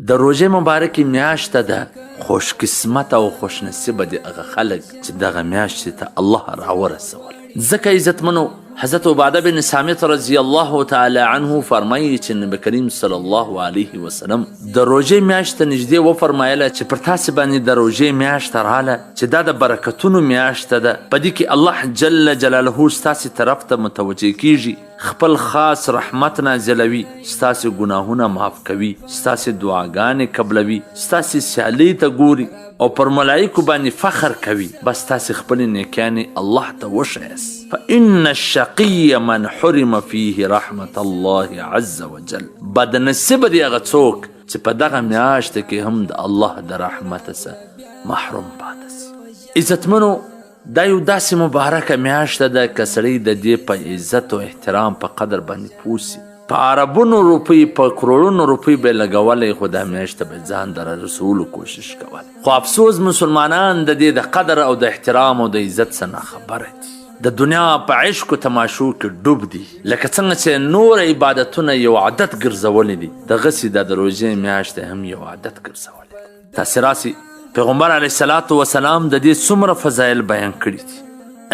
د روژې مبارکې میاشت ده. خوش قسمت او خوش نصیبه دي هغه خلک چې دغه میاشتې ته الله راورسول. ځکه عزتمنو، حضرت عباده بن صامت رضی الله تعالی عنه فرمایي چې نبی کریم صلی الله علیه وسلم د روژې میاشت ته نږدې وفرمایله چې پر تاسې باندې د روژې میاشت راله چې دا د برکتونو میاشت ده، په دې کې الله جل جلاله ستاسې طرف ته متوجه کیږي، خپل خاص رحمت نازلوي، ستاسې ګناهونه معاف کوي، ستاسې دعاګانې قبلوي، ستاسې سیالۍ ته ګوري او پر ملایکو باندې فخر کوي. بس تاسې خپلې نیکیانې الله ته وښیاست. فان الشقي من حرم فيه رحمة الله عز وجل، بدنصیبه دی هغه څوک چې په دغه میاشت کې هم د الله د رحمت څخه محروم پاتې سي. عزتمنو، دا یو داسې مبارکه میاشت ده که سړی د دې په عزت او احترام په قدر باندې پوه سي، په اربونو روپۍ، په کروړونو روپۍ به یې لګولی، خو دا میاشت ته به ځان د رارسولو کوشش کولی. خو افسوس، مسلمانان د دې د قدر او د احترام او د عزت څخه ناخبره دي، د دنیا په عشق و تماشو کې ډوب دي. لکه څنګه چې نور عبادتونه یو عادت ګرځولی دي، دغسې دا د روژې میاشت هم یو عادت ګرځولی ده. تاسې راسئ، پیغمبر علیه الصلاة والسلام د دې څومره فضایل بیان کړي دي.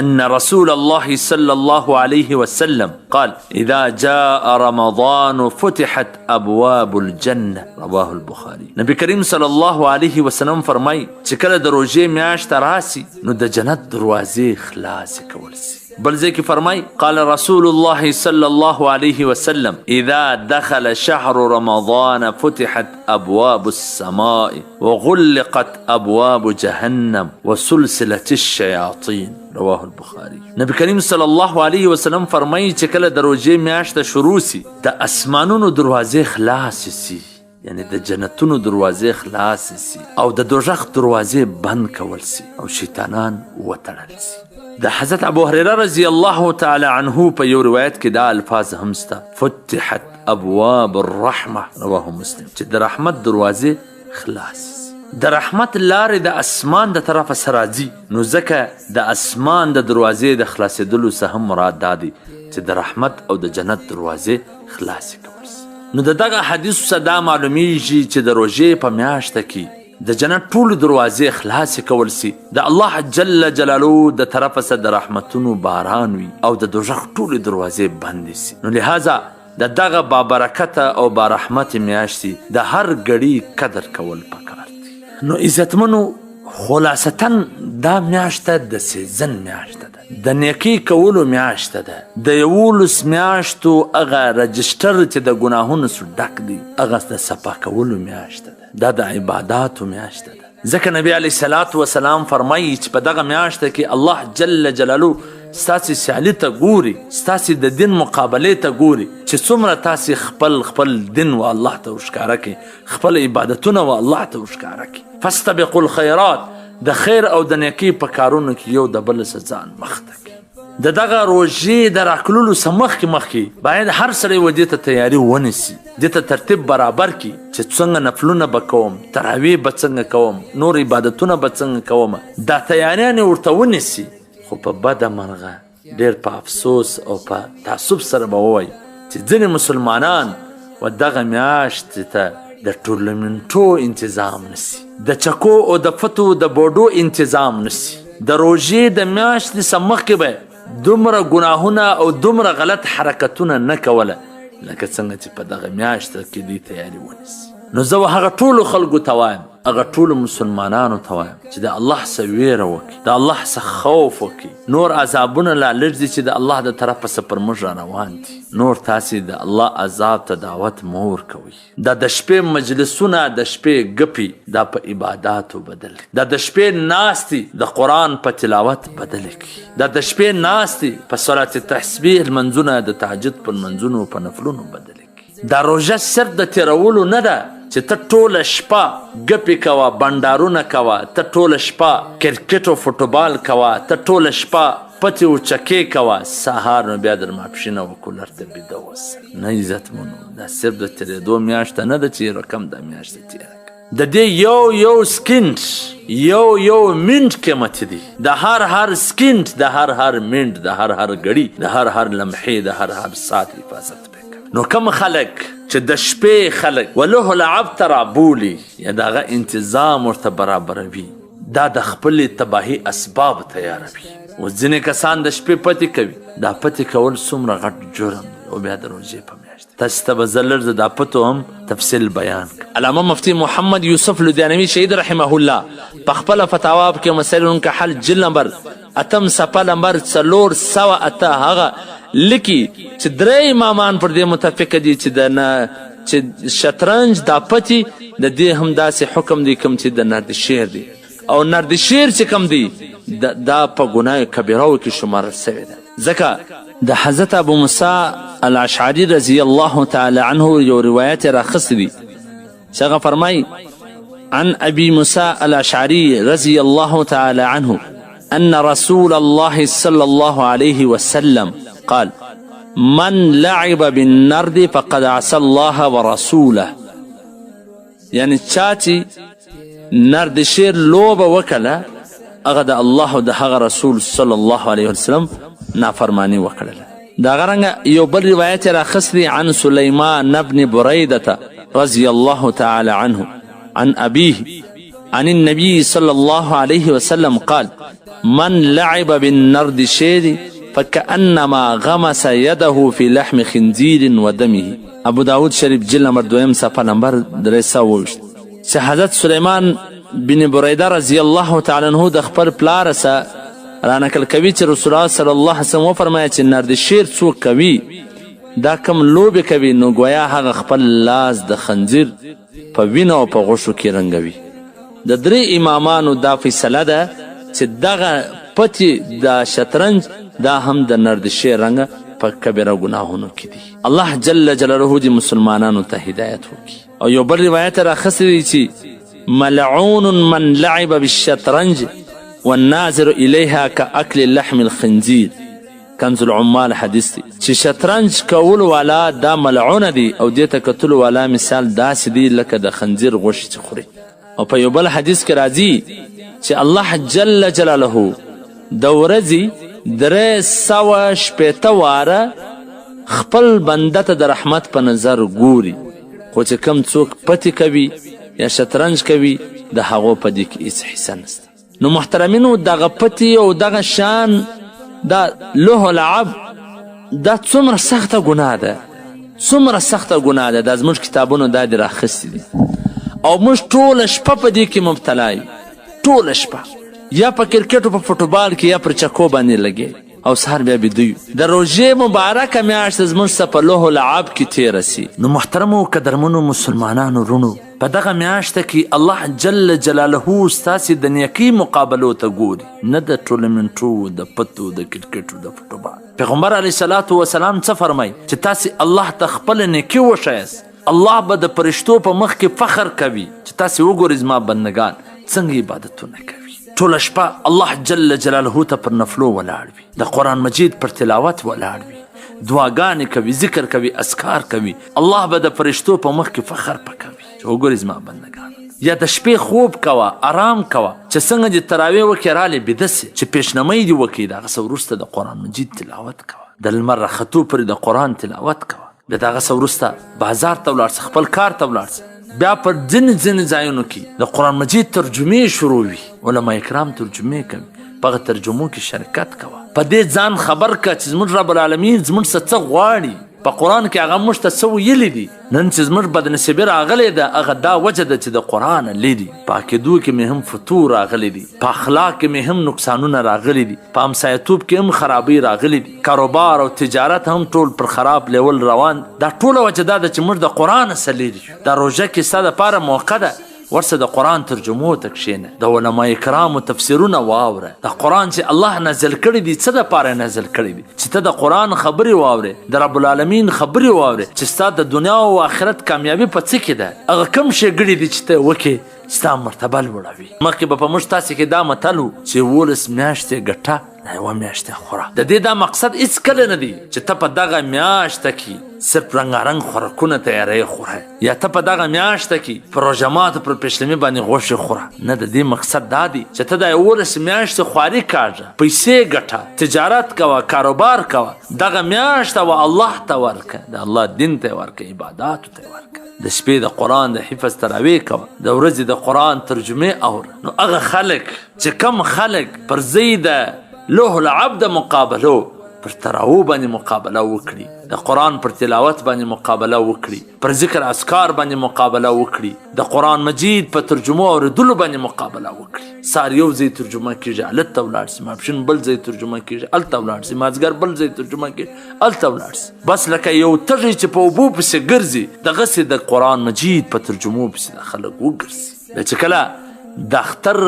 ان رسول الله صلى الله عليه وسلم قال: اذا جاء رمضان فتحت ابواب الجنه، رواه البخاري. نبی کریم صلی الله علیه وسلم فرمای چې کله د روژې میاشت راسي نو د جنت دروازې خلاصې کول سي. بل ځای کې فرمای: قال رسول الله صلى الله عليه وسلم: اذا دخل شهر رمضان فتحت ابواب السماء وغلقت ابواب جهنم وسلسلة الشياطين، رواه البخاري. نبی کریم صلی الله علیه وسلم فرمایي چې کله د روژې میاشت شروع سي، د اسمانونو دروازې خلاصې سي، یعنی د جنتونو دروازې خلاصې سي او د دوزخ دروازې بند کول سي او شیطانان وتړل سي. د حضرت ابو هريره رضی الله تعالی عنه په یو روایت کې دا الفاظ هم سته: فتحت ابواب الرحمه، رواه مسلم، چې د رحمت دروازې خلاصې سي، د رحمت لارې د اسمان د طرفه سره راځي. نو ځکه د اسمان د دروازې د خلاصېدلو څخه هم مراد دا دی چې د رحمت او د جنت دروازې خلاصې کول سي. نو د دغه حدیث څخه دا معلومیږي چې د روژې په میاشت کې د جنت ټولې دروازې خلاصې کول سي، د الله جل جلاله د طرفه څخه د رحمتونو باران وي او د دوزخ ټولې دروازې بندې سي. نو لهذا د دغه بابرکته او بارحمتې میاشتې د هر ګړي قدر کول پکار دي. نو عزتمنو، خلاصتا دا میاشت د سیزن میاشت ده، د نیکۍ کولو میاشت ده. د 11 میاشتو هغه رجسټر چې د ګناهونو څخه ډک دی، هغه د صفا کولو میاشت ده. دا د عباداتو میاشت ده، ځکه نبی علیه الصلاة والسلام فرمایي چې په دغه میاشت کې الله جل جلاله ستاسې سیالي ته ګوري، ستاسې د دین مقابلې ته ګوري چې څومره تاسې خپل خپل دین و الله ته وښکاره کړئ، خپل عبادتونه و الله ته وښکاره کړئ. فاستبقوا الخیرات، د خیر او د نیکۍ په کارونو کې یو د بل څخه ځان مخته کړي. د دغه روژې د راکللو څخه مخکې مخکې باید هر سړی و دې ته تیاری ونیسي، دې ته ترتیب برابر کړي چې څنګه نفلونه به کوم، تراویح به څنګه کوم، نور عبادتونه به څنګه کوم، دا تیاریانې ورته ونیسي. خو په بده مرغه، ډېر په افسوس او په تاسف سره به ووایم چې ځینې مسلمانان و دغه میاشتې ته د ټورنمنټو انتظام نسی، د چکو او د فتو د بوډو انتظام نسی. د روژې د میاشتې څخه مخکې به دومره ګناهونه او دومره غلط حرکتونه نه کوله لکه څنګه چې په دغه میاشت کې دوی تیاری ونیسي. نو زه هغه ټولو خلکو ته وایم، هغه ټولو مسلمانانو ته وایم چې د الله څخه ویره وکړي، د الله څخه خوف وکړي. نور عذابونه لا لږ دي چې د الله د طرفه څخه پر موږ را روان دي. نور تاسې د الله عذاب ته دعوت مه ورکوئ. دا د شپې مجلسونه، د شپې ګپي، دا په عباداتو بدل کړئ. دا د شپې ناستې د قرآن په تلاوت بدلې کړئ. دا د شپې ناستې په صلات تسبیح لمونځونه، د تهجد په لمونځونو، په نفلونو بدلې کړئ. دا روژه صرف د تېرولو نه ده چې ته ټوله شپه ګپې کوه، بنډارونه کوه، ته ټوله شپه کرکټ او فوټبال کوه، ته ټوله شپه پتې او چکې کوه، سهار نو بیا در ماپښینه و کولر ته بیده اوسه. نه عزتمنو، دا صرف د تېرېدو میاشت نه ده چې یو رقم دا میاشت تېره کړه. د دې یو یو سکینټ، یو یو منټ قیمتي دی. د هر هر سکینټ، د هر هر منټ، د هر هر ګړي، د هر هر لمحې، د هر هر ساعت حفاظت. نو کوم خلک چې د شپې خلک ولهو لعب ته رابولي یا د هغه انتظام ورته برابروي، دا د خپلې تباهي اسباب تیاروي. اوس ځینې کسان د شپې پتې کوي، دا پتې کول څومره غټ جرم دی، او بیا د روژې په میاشت. تاسو ته به زه لږ د دا پتو هم تفصیل بیان کړم. علامه مفتي محمد یوسف لودیانوي شهید رحمه الله په خپله فتاوا کې مسایل کا حل جلد نمبر اتم صفحه نمبر 408 هغه لیکي چې درې امامان پر دې متفق دي چې د نه چې شطرنج دا پتی د دې هم داسې حکم دی کوم چې د نرد شعر دی، او نرد شعر چې کوم دی دا په ګناه کبیرو کې شمارل شوی ده. ځکه د حضرت ابو موسی الاشعري رضی الله تعالی عنه یو روایت راخستی دی چې هغه فرمایي: عن أبي موسى الأشعري رضي الله تعالى عنه أن رسول الله صلى الله عليه وسلم قال: من لعب بالنرد فقد عصى الله ورسوله. یعنی چا چې نرد شعر لوبه وکړه هغه د الله او د هغه رسول صلی الله علیه وسلم نافرمانی وکړله. دغه رنګه یو بل روایت یې راخیستی عن سلیمان بن بریدة رضی الله تعالی عنه عن أبيه عن النبي صلى الله عليه وسلم قال: من لعب بالنرد شير فكأنما غمس يده في لحم خنزير ودمه. ابو داود شریف جلد نمبر دویم صفحه نمبر 320. چې حضرت سلیمان بن بریده رضی الله تعالی عنه د خپل پلار سره را نقل کوي چې رسول الله صلی الله علیه وسلم وفرمایه چې نرد شعر څوک کوي، دا کم لوبې کوي، نو ګویا هغه خپل لاس د خنزیر په وینه او په غوښو کې رنګوي. د درې امامانو دا فیصله ده چې دغه پتې د شطرنج دا هم د نرد شعر رنګ په کبیره ګناهونو کې دي. الله جل جلاله دې مسلمانانو ته هدایت وکړي. او یو بل روایت راخیستی دی چې ملعون من لعب بالشطرنج والناظر الیها کأکل لحم الخنزیر. کنز العمال حدیث دی چې شطرنج کولو والا دا ملعونه دی، او دې ته کتلو والا مثال داسې دی لکه د خنزیر غوښې چې خوري. او په یو بل حدیث کې راځي چې الله جل جلاله د ورځې 360 واره خپل بنده ته د رحمت په نظر ګوري، خو چې کم څوک پتې کوي یا شطرنج کوي د هغو په دې کې هیڅ حصه نشته. نو محترمینو، دغه پتې او دغه شان دا لهو لعب دا څومره سخته ګناه ده، څومره سخته ګناه ده. دا زموږ کتابونو دا دې راخیستي دي، او موږ ټوله شپه په دې کې مبتلا یو، ټوله شپه یا په کرکټ او په فوټبال کې یا پر چکو باندې لګې، او سهار بیا بیده یو. د روژې مبارکه میاشت زموږ څخه په لهو لعب کې تېره سي. نو محترمو قدرمنو مسلمانانو وروڼو، په دغه میاشت کې الله جل جلاله ستاسې د نیکۍ مقابلو ته ګوري، نه د ټورنمنټو، د پتو، د کرکټو، د فوټبال. پیغمبر علیه الصلاة وسلام څه فرمایي چې تاسې الله ته خپله نیکي وښیاست، الله به د فرشتو په مخ کې فخر کوي چې تاسې وګورئ زما بندګان څنګه عبادتونه کوي. ټوله شپه الله جل جلاله ته پر نفلو ولاړ وي، د قرآن مجید پر تلاوت ولاړ وي، دعاګانې کوي، ذکر کوي، اذکار کوي. الله به د فرشتو په مخ کې فخر پکوي چې وګورئ زما بندګان. یا د شپې خوب کوه، آرام کوه، چې څنګه دې تراویح وکړې رالې بیده سې، چې پیشنمۍ دې وکړې د هغه څه وروسته د قرآن مجید تلاوت کوه، د لمر راختو پورې د قرآن تلاوت کوه. بیا د هغه څه وروسته بازار ته ولاړ سه، خپل کار ته ولاړ سه. بیا په ځینې ځینې ځایونو کې د قرآن مجید ترجمې شروع وي، علما کرام ترجمې کوي، په هغه ترجمو کې شرکت کوه. په دې ځان خبر کړه چې زموږ رب العالمین زموږ څخه څه غواړي، په قرآن کې هغه موږ ته څه ویلي دي. نن چې زموږ بدنصیبي راغلې ده هغه دا وجه ده چې د قرآن لري، په عقیدو کې مې هم فتور راغلي دي، په اخلاق کې مې هم نقصانونه راغلي دي، په همسایتوب کې هم خرابۍ راغلي دي، کاروبار او تجارت هم ټول پر خراب لیول روان. دا ټوله وجه دا ده چې موږ د قرآن څخه لري یو. دا روژه کې ستا دپاره موقع ده، ورسه د قرآن ترجمو ته کښېنه، د علما کرامو تفسیرونه واوره. د قرآن چې الله نازل کړی دی څه دپاره یې نازل کړی دی؟ چې ته د قرآن خبرې واورې، د رب العالمین خبرې واورې، چې ستا د دنیا او آخرت کامیابي په څه کې ده، هغه کم ښېګړې دي چې ته وکړې ستا مرتبه لوړوي. مخکې به په موږ تاسې کې دا متل و چې 11 میاشتې ګټه دا یوه میاشت خوره. د دې دا مقصد هېڅکله نه دی چې ته په دغه میاشته کې صرف رنګارنګ خوراکونه تیاروې خوره، یا ته په دغه میاشته کې پر روژه ماتو پر پېشلمي باندې غوښې خوره. نه، د دې مقصد دا دی چې ته دا 11 میاشتې خواري کاږه، پیسې ګټه، تجارت کوه، کاروبار کوه، دغه میاشته و الله ته ورکه، د الله دین ته ورکه، عباداتو ته ورکه، د شپې د قرآن د حفظ تراویح کوه، د ورځې د قرآن ترجمې اوره. نو هغه خلک چې کم خلک پر ځای د لوح العب د مقابلو پر تراو باندې مقابله وکړي، د قرآن پر تلاوت باندې مقابله وکړي، پر ذکر اذکار باندې مقابله وکړي، د قرآن مجید په ترجمو اورېدلو باندې مقابله وکړي. سهار یو ځای ترجمه کېږي، هلته ولاړ سي، ماپښین بل ځای ترجمه کېږي، هلته ولاړ سي، مازدیګر بل ځای ترجمه کېږي، هلته ولاړ سي. بس لکه یو تږی چې په اوبو پسې ګرځي، دغسې د قرآن مجید په ترجمو پسې د خلک وګرځي. بیا چې کله د اختر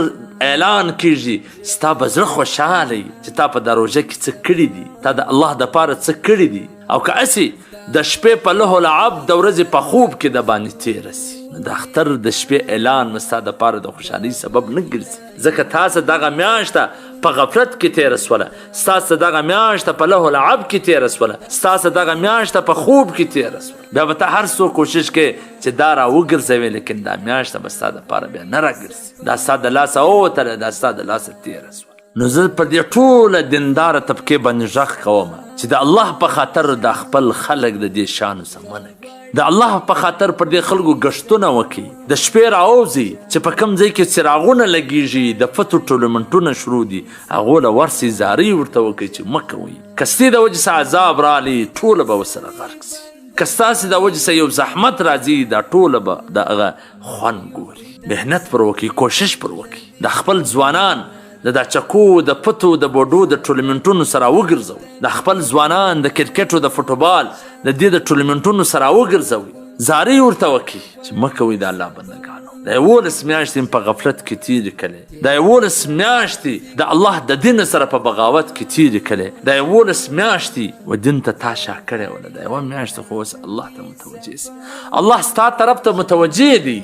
اعلان کېږي، ستا به زړه خوشحاله وي چې تا په دا روژه کې څه کړي دي، تا د الله دپاره څه کړي دي. او که هسې د شپې په لهو لعب د ورځې په خوب کې د باندې تېره سي، نو د اختر د شپې اعلان به ستا دپاره د خوشحالۍ سبب نه ګرځي، ځکه تاسو دغه میاشته په غفلت کې تېره سوله، ستاسو دغه میاشته په لهو لعب کې تېره سوله، ستاسو دغه میاشته په خوب کې تېره سوله. بیا به ته هر څو کوشش کوې چې دا را وګرځوې، لیکن دا میاشته به ستا دپاره بیا نه راګرځي، دا ستا د لاسه ووتله، دا ستا د لاسه تېره سوله. نو زه پر دې ټوله دینداره طبقې باندې غږ کوم چې د الله په خاطر دا خپل خلک د دې شانو څخه منع کړي، د الله په خاطر پر دې خلکو ګشتونه وکړي، د شپې راوځي چې په کوم ځای کې څراغونه لګیږي، د فتو ټورنمنټونه شروع دي، هغو له ورسي زارۍ ورته وکړي چې مه کوئ، که ستې د وجې څخه عذاب رالی ټوله به ورسره غرق سي، که ستاسې د وجې څخه یو زحمت راځي دا ټوله به د هغه خوند ګوري. محنت پر وکړي، کوشش پر وکړي، د خپل ځوانان د دا چکو د پتو د بوډو د ټورنمنټونو سره وګرځوي، د خپل ځوانان د کرکټو د فوټبال د دې د ټورنمنټونو سره وګرځوي، زارۍ ورته وکړي چې مه کوئ د الله بندګانو. دا 11 میاشتې په غفلت کې تېرې کړې، دا 11 میاشتې د الله د دین سره په بغاوت کې تېرې کړې، دا 11 میاشتې و دین ته تا شا کړې وله، دا یوه میاشت خو اوس الله ته متوجه سي، الله ستا طرف ته متوجه دی.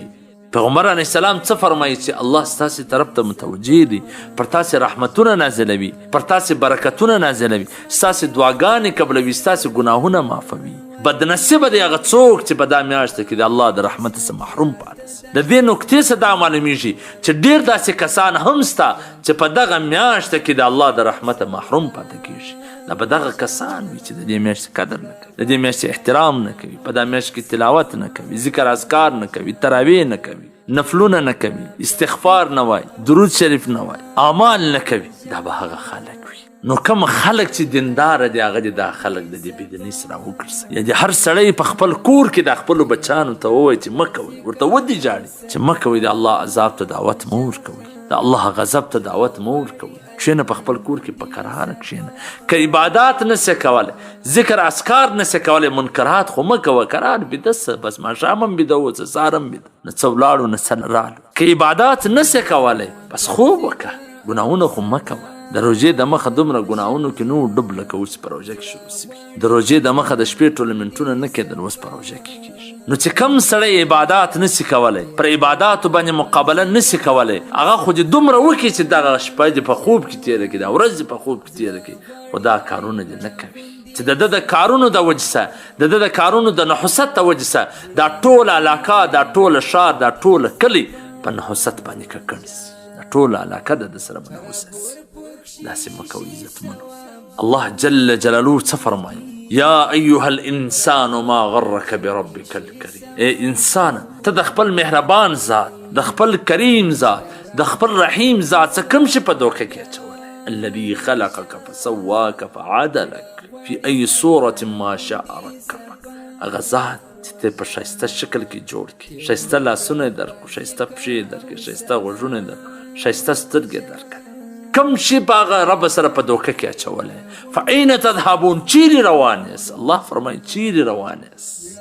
پیغمبر علیه السلام څه فرمایي چې الله ستاسې طرف ته متوجه دی، پر تاسې رحمتونه نازلوي، پر تاسې برکتونه نازلوي، ستاسې دعاګانې قبلوي، ستاسې ګناهونه معافوي. بدنصیبه دی هغه څوک چې په دا میاشت کې د الله د رحمت څخه محروم پاتې سي. د دې نکتې څخه دا معلومیږي چې ډېر داسې کسان هم سته چې په دغه میاشت کې د الله د رحمته محروم پاتې کیږي. دا به دغه کسان وي چې د دې میاشتې قدر نه کوي، د دې میاشتې احترام نه کوي، په دا میاشت کې تلاوت نه کوي، ذکر اذکار نه کوي، تراویح نه کوي، نفلونه نه کوي، استغفار نه وایي، درود شریف نه وایي، اعمال نه کوي. دا به هغه خلک وي. نو کوم خلک چې دینداره دي هغه دې دا خلک د دې بېدینۍ سره وګرځوي. یا دې هر سړی په خپل کور کې د خپلو بچیانو ته ووایي چې مه کوئ، ورته ودې ژاړي چې مه کوئ، د الله عذاب ته دعوت مه ورکوئ، د الله غضب ته دعوت مه ورکوئ. کښېنه په خپل کور کې په کراره کښېنه، که عبادات نه سې کولی، ذکر اذکار نه سې کولی، منکرات خو مه کوه، کرار بیده سه، بس ماښام هم بیده اوسه، سهار هم بیده، نه څه ولاړو نه څه رالو. که عبادات نه سې کولی بس خوب وکړه، ګناهونه خو مه کوه. د روژې د مخه دومره ګناهونو کې نه وو ډوب لکه اوس په روژه کې شروع سوي. د روژې د مخه د شپې ټورنمنټونه نه کېدل، اوس په روژه کې کېږي. نو چې کم سړی عبادات نه سي کولی، پر عباداتو باندې مقابله نه سي کولی، هغه خو دې دومره وکړي چې دغه شپه دې په خوب کې تېره کړي، دا ورځ دې په خوب کې تېره کړي، خو دا کارونه دې نه کوي چې د ده د کارونو د وجې څخه، د ده د کارونو د نحوست د وجې څخه دا ټوله علاقه، دا ټوله ښار، دا ټوله کلی په نحوست باندې ککړ سي، دا ټوله علاقه د ده سره منحوسه سي. داسې مه کوئ عزتمنو. الله جل جلاله څه فرمایي؟ یا ایها الانسان ما غرک بربک الکریم. ای انسان، ته د خپل مهربان ذات، د خپل کریم ذات، د خپل رحیم ذات څخه کوم شي په دوکه کې اچولی؟ الذي خلقك فسواك فعدلك في أي صورة ما شاء ركبك. هغه ذات چې ته په ښایسته شکل کې جوړ کړي، ښایسته لاسونه یې درکړو، ښایسته پښې یې درکړې، ښایسته غوږونه یې درکړو، ښایسته سترګې درکړې، کوم شي په هغه رب سره په دوکه کې اچولی؟ فاین تذهبون، چیرې روان یاست؟ الله فرمایي چیرې روان یاست؟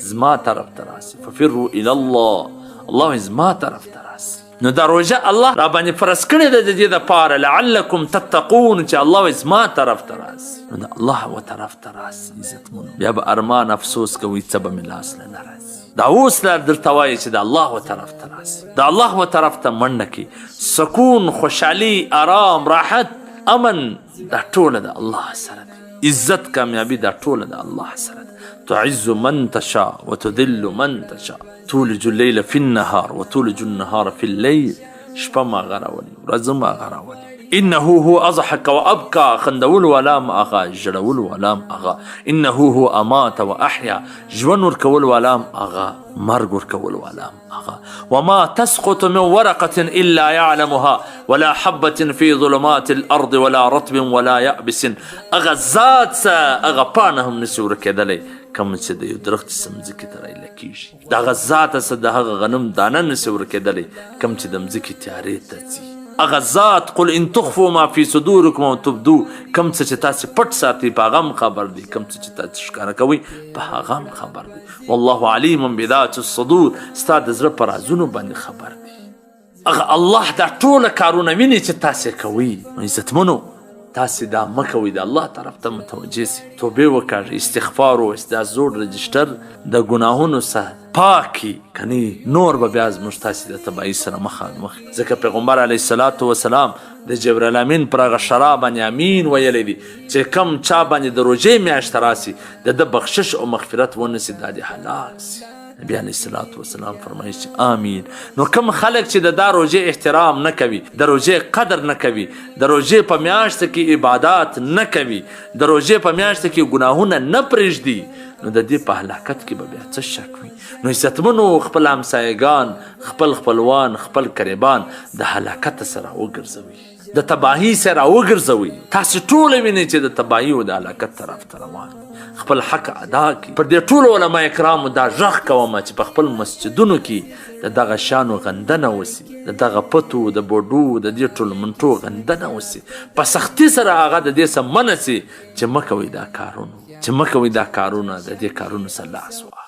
زما طرف ته راسي. ففروا الی الله، الله وایي زما طرف ته راسي. نو دا روژه الله را باندې فرض کړې ده د دې دپاره لعلکم تتقون، چې الله وایي زما طرف ته راسي. نو د الله و طرف ته راسي عزتمنو، بیا به ارمان افسوس کوئ څه به مې لاس له نه راځي. دا اوس لا درته وایي چې د الله و طرف ته راسي، د الله و طرف ته منډه کړي، سکون، خوشحالي، آرام، راحت امن دا ټوله د الله سره دی، عزت کامیابی دا ټوله د الله سره ده. تعز من تشاء وتذل من تشاء، تولج الليل في النهار وتولج النهار في الليل. شپه ما غراولي، ورځ ما غراولي. انه هو اضحك وابكى، خندول والا هم هغه، ژړول والا هم هغه. انه هو امات واحيا، ژوند ورکول والا هم هغه، مرګ ورکول والا هم هغه. وما تسقط من ورقة الا يعلمها ولا حبة في ظلمات الارض ولا رطب ولا يابس. هغه ذات څه هغه پاڼه هم نشي ورکېدلی کوم چې د یو درخت څخه مځکې ته رایله کېږي. د هغه ذات څخه د هغه غنم دانه نشي ورکېدلی کوم چې د مځکې تیارې ته ځي. هغه ذات قل ان تخفو ما فی صدورکم او تبدو، کوم څه چې تاسې پټ ساتئ په هغه هم خبر دی، کوم څه چې تاسې ښکاره کوئ په هغه هم خبر دی. والله علیم بذات الصدور، ستا د زړه په رازونو باندې خبر دی. هغه الله دا ټوله کارونه ویني چې تاسې کوئ. عزتمنو، تاسې دا مه کوئ، د الله طرف ته متوجه سئ، توبې وکاږئ، استغفار ووایئ، دا زوړ رجسټر د ګناهونو څخه پاک کړئ، کني نور به بیا زموږ تاسې د تباهي سره مخامخ. ځکه پیغمبر علیه الصلاة وسلام د جبرائیل امین پر هغه شرا باندې امین ویلی دی چې کم چا باندې د روژې میاشت راسي د ده بخشش او مغفرت ونه سي، دا دې هلاک سي. نبی علیه الصلاة والسلام فرمایي چې آمین. نو کوم خلک چې د دا روژې احترام نه کوي، د روژې قدر نه کوي، د روژې په میاشت کې عبادات نه کوي، د روژې په میاشت کې ګناهونه نه پرېږدي، نو د دې په هلاکت کې به بیا څه شک وي؟ نو عزتمنو، خپل همسایګان، خپل خپلوان، خپل قریبان د هلاکت سره وګرځوي، د تباهي سره راوګرځوي. تاسو ټول وینئ چې د تباهي او د هلاکت طرف ته روان دي. خپل حق ادا کړئ. پر دې ټولو علما کرامو دا غږ کوم چې په خپل مسجدونو کې د دغه شانو غندنه وسي، د دغه پتو، د بوډو، د دې ټولو منټو غندنه وسي، په سختي سره هغه د دې څه منع سي چې مه کوئ دا کارونو، چې مه کوئ دا کارونه، د دې کارونو څخه لاس واخلئ.